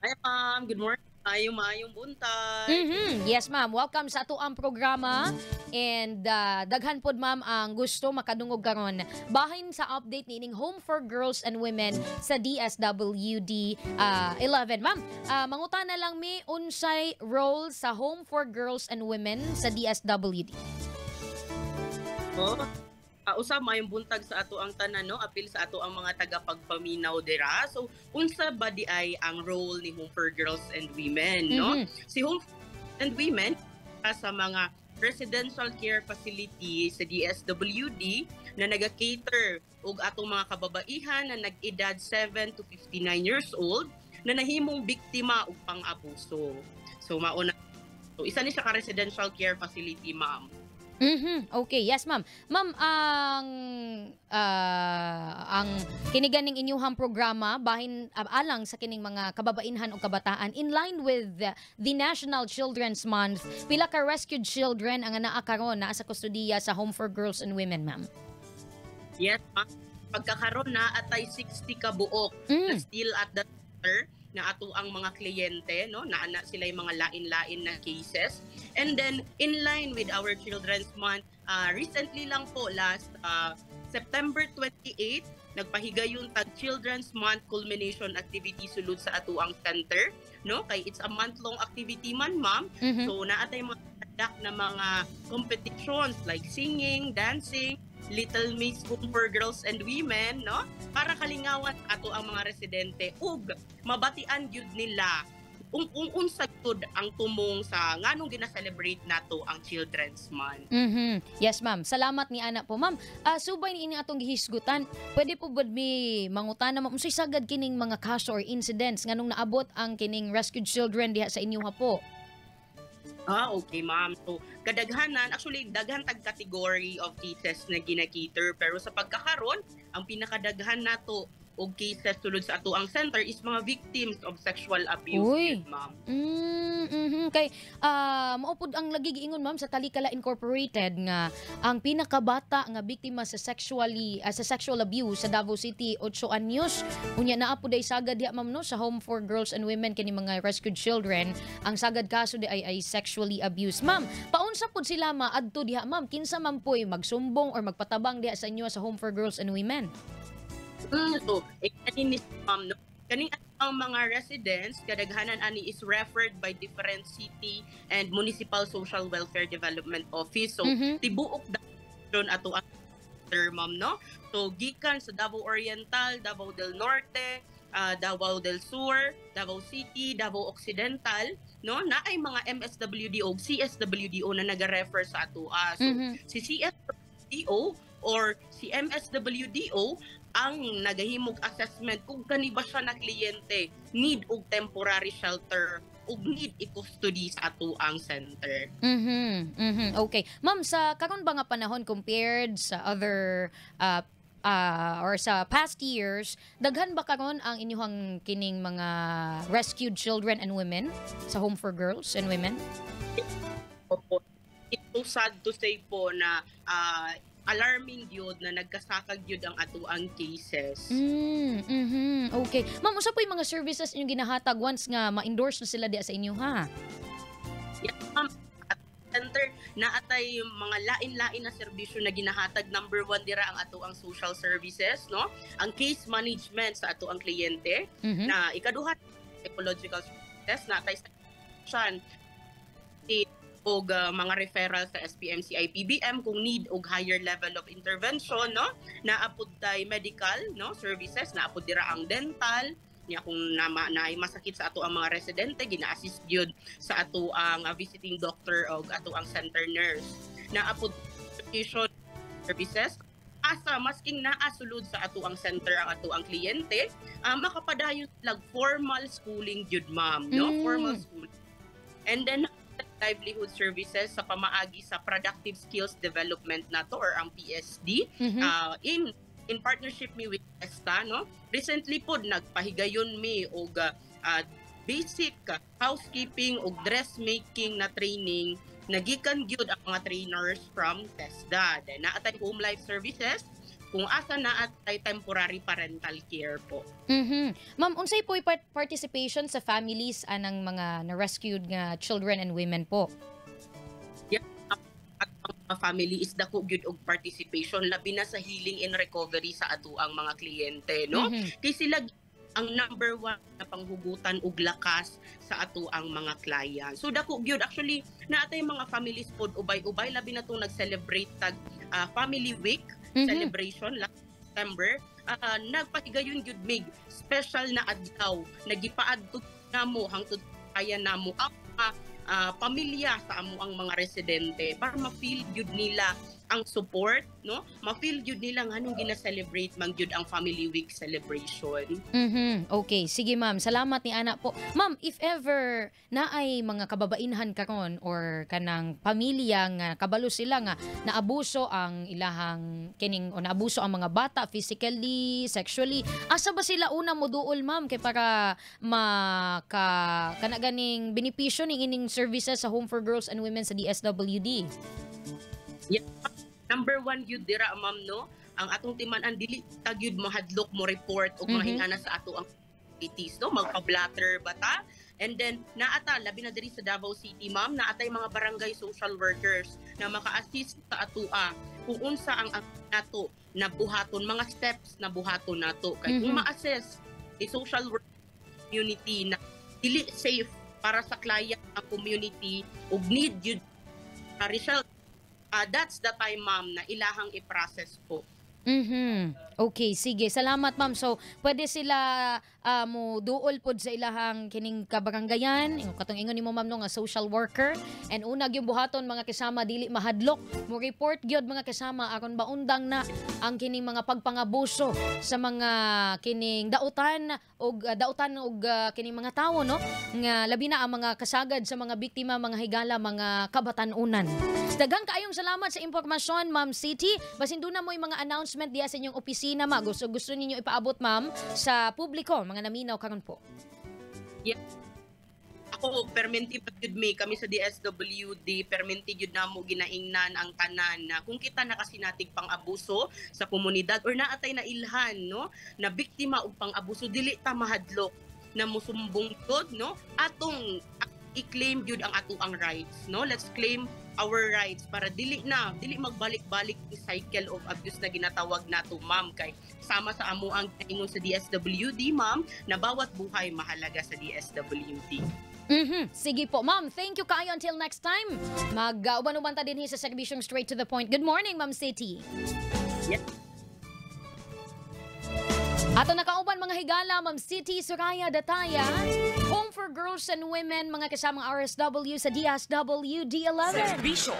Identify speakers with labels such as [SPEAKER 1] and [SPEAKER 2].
[SPEAKER 1] Hi, ma'am, good morning. Maayong maayong buntag.
[SPEAKER 2] Yes, ma'am. Welcome sa atoang programa. And daghan pod, ma'am, ang gusto makadungog karon bahin sa update niining Home for Girls and Women sa DSWD 11. Ma'am, mangutana lang mi, unsay role sa Home for Girls and Women sa DSWD?
[SPEAKER 1] Oh, usab maayong buntag sa ato ang tanan, no, apil sa ato ang mga tagapagpaminaw dira. So unsa ba di ay ang role ni Home for Girls and Women, no? Si Home and Women sa mga residential care facility sa DSWD na naga-cater og atong mga kababaihan na nag-edad 7 to 59 years old na nahimong biktima og pang-abuso. So mauna. So isa ni siya ka residential care facility, ma'am.
[SPEAKER 2] Okay, yes, ma'am. Ma'am, ang kini ganing inyuhang programa bahin alang sa kining mga kababainhan o kabataan in line with the National Children's Month. Pila ka rescued children ang naa karon naa sa kustodiya sa Home for Girls and Women, ma'am?
[SPEAKER 1] Yes, ma'am. Pagkakaron na atay 60 ka buok na still at the center na ato ang mga kliyente, no, naa na sila yung mga lain-lain na cases. And then in line with our Children's Month, recently lang po, last September 28, nagpahigayon tag Children's Month culmination activity sulod sa atuang center, no, kay it's a month long activity man, ma'am. So naa tay mga conduct na mga competitions like singing, dancing, Little Miss Home for Girls and Women, no? Para kalingawan ato ang mga residente ug mabatian gyud nila kung unsa gyud ang tumong sa nganong gina-celebrate nato ang Children's Month.
[SPEAKER 2] Yes, ma'am. Salamat ni ana po, ma'am. Subay ni ini atong gihisgutan. Pwede po ba mi mangutana, ma'am, unsay sagad kining mga kaso or incidents nganong naabot ang kining rescued children diha sa inyo ha po?
[SPEAKER 1] Ah, okay, ma'am. So, kadaghanan, actually, daghan tag category of cases na gina-cater. Pero sa pagkakaron, ang pinakadaghan nato og cases sulod sa ato ang center is mga victims of sexual abuse,
[SPEAKER 2] Uy.
[SPEAKER 1] Yun, ma'am.
[SPEAKER 2] Kay mao pud ang lagi giingon, ma'am, sa Talikala Incorporated nga ang pinakabata nga biktima sa sexual abuse sa Davao City, 8 anyos. Unya naa pud ay sagad diha, ma'am, no, sa Home for Girls and Women kini mga rescued children. Ang sagad kaso di ay sexually abuse. Ma'am, paunsa pud sila maadto diha, ma'am? Kinsa man po'y magsumbong or magpatabang diha sa inyo sa Home for Girls and Women?
[SPEAKER 1] So, eh, kani ni ma'am, no? Kaning ang mga residents, kadaghanan ani is referred by different city and municipal social welfare development office. So, tibuok doon ato ang center, ma'am, no? So, gikan sa Davao Oriental, Davao del Norte, Davao del Sur, Davao City, Davao Occidental, no? Naay mga MSWDO, CSWDO na naga-refer sa ato. So, si CSWDO or si MSWDO ang nagahimog assessment kung kani ba siya na kliyente need og temporary shelter ug need i-custody sa ato ang center.
[SPEAKER 2] Okay. Ma'am, sa karon ba nga panahon compared sa other or sa past years, daghan ba karon ang inyong kining mga rescued children and women sa Home for Girls and Women?
[SPEAKER 1] Opo. It's so sad to say po na alarming gyud na nagkasakag gyud ang atuang cases.
[SPEAKER 2] Okay. Ma'am, unsa po yung mga services inyong ginahatag once nga ma-endorse na sila diha sa inyo ha?
[SPEAKER 1] Yeah, ma'am. At center naatay mga lain-lain na serbisyo na ginahatag. Number one dira ang atuang social services, no? Ang case management sa atuang kliyente. Na ikaduha, psychological services na atay sa og mga referral sa SPMC IPBM kung need og higher level of intervention, no? Naa pud tay medical, no, services. Naa pud dira ang dental niya kung na masakit sa ato ang mga residente, gina-assist gyud sa ato ang visiting doctor og ato ang center nurse. Naa pud education services asa masking naa sulod sa ato ang center ang ato ang kliyente, makapadayon lag formal schooling gyud, ma'am, no? Formal schooling. And then livelihood services sa pamaagi sa productive skills development nato or ang PSD in partnership mi with ESTA, no? Recently pod nagpahigayon mi og basic housekeeping ug dressmaking na training. Nagikan gyud ang mga trainers from TESDA. Then naa tay home life services. Kung asa na at ay temporary parental care po.
[SPEAKER 2] Ma'am, unsay po'y participation sa families anang mga na-rescued nga children and women po?
[SPEAKER 1] Yeah, at ang mga family is dako gyud og participation, labi na sa healing and recovery sa atoang mga kliyente, no? Kay sila ang number one na panghugutan og lakas sa atoang mga client. So dako gyud actually naatay mga families pod ubay-ubay, labi na tong nag-celebrate tag Family Week celebration last September. Nagpahigayon gyud mig special na adlaw, nagipaadto namo hangtod kaya namo ang mga pamilya sa amo ang mga residente para ma-feel gyud nila ang support, no? Ma-feel gyud nila nganong gina-celebrate man gyud ang Family Week celebration.
[SPEAKER 2] Okay, sige, ma'am. Salamat ni ana po. Ma'am, if ever naay mga kababainhan karon or kanang pamilya nga kabalo sila nga naabuso ang ilahang kining o naabuso ang mga bata physically, sexually, asa ba sila una moduol, ma'am, kay para maka kana ganing benepisyo ning ining services sa Home for Girls and Women sa DSWD?
[SPEAKER 1] Yeah. Number one gyud dira, ma'am, no? Ang atong timan-an, dili ta gyud mahadlok mo report og mga ingana sa ato ang cities, no? Magpa-blatter ba ta? And then naata labi na diri sa Davao City, ma'am, naatay mga barangay social workers na maka-assist sa atua kung unsa ang nato na buhaton, mga steps na buhaton nato kay kung ma-assess a social work community na dili safe para sa client ang community ug need gyud result, that's the time, ma'am, na ilahang i-process po.
[SPEAKER 2] Okay, sige. Salamat, ma'am. So, pwede sila mo duol pod sa ilahang kining kabaranggayan, yung katong ingon nimo, ma'am, no, nga social worker. And una gyud buhaton, mga kasama, dili mahadlok mo report gyud, mga kasama, aron maundang na ang kining mga pagpangabuso sa mga kining dautan og dautan og kining mga tawo, no, nga labi na ang mga kasagad sa mga biktima, mga higala, mga kabatan-unan. Daghang kaayong salamat sa impormasyon, Ma'am City. Basin duna mo'y mga announcement diya sa inyong opisina, ma. Gusto gusto ninyo ipaabot, ma'am, sa publiko, mga naminaw karon po.
[SPEAKER 1] Yeah. Ako, permente pa gyud mi kami sa DSWD, permente gyud namo ginaingnan ang tanan na kung kita nakasinatig pang-abuso sa komunidad or naatay na ilhan, no, na biktima og pang-abuso, dili ta mahadlok na musumbong gyud, no? Atong i-claim gyud ang atoang rights, no? Let's claim our rights para dili na dili magbalik-balik yung cycle of abuse na ginatawag nato, ma'am, kay sama sa amo ang ingon sa DSWD, ma'am, na bawat buhay mahalaga sa DSWD.
[SPEAKER 2] Sige po, ma'am. Thank you kaayo. Until next time. Mag-uban-uban ta dinhi sa serbisyong Straight to the Point. Good morning, Ma'am City.
[SPEAKER 1] Yeah.
[SPEAKER 2] Ato nakauban, mga higala, Ma'am City Soraya Dataya, Home for Girls and Women, mga kasamang RSW sa DSWD 11.
[SPEAKER 3] Serbisyo.